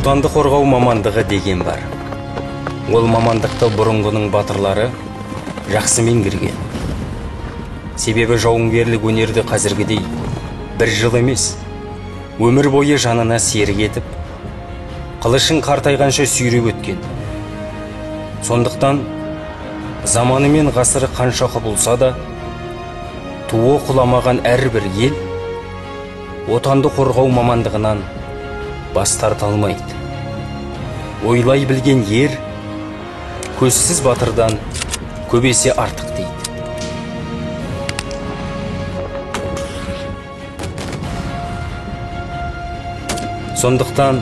Отанды қорғау мамандығы деген бар. Ол мамандықты бұрынғының батырлары жақсы меңгерген. Себебі жауынгерлік өнерді қазіргідей бір жыл емес, өмір бойы жанына серік етіп, қылышын қартайғанша сүйреп өткен. Сондықтан заманы мен ғасыры қанша құбылса да, туы құламаған әрбір ел отанды қорғау мамандығынан бас тарта алмайды. Ойлай білген ер көзсіз батырдан көп есе артық дейді. Сондықтан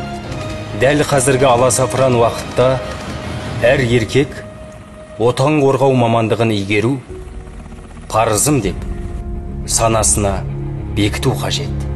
дәл қазіргі аласапыран уақытта әр еркек отан қорғау мамандығын игеру парызым деп санасына бекіту қажет.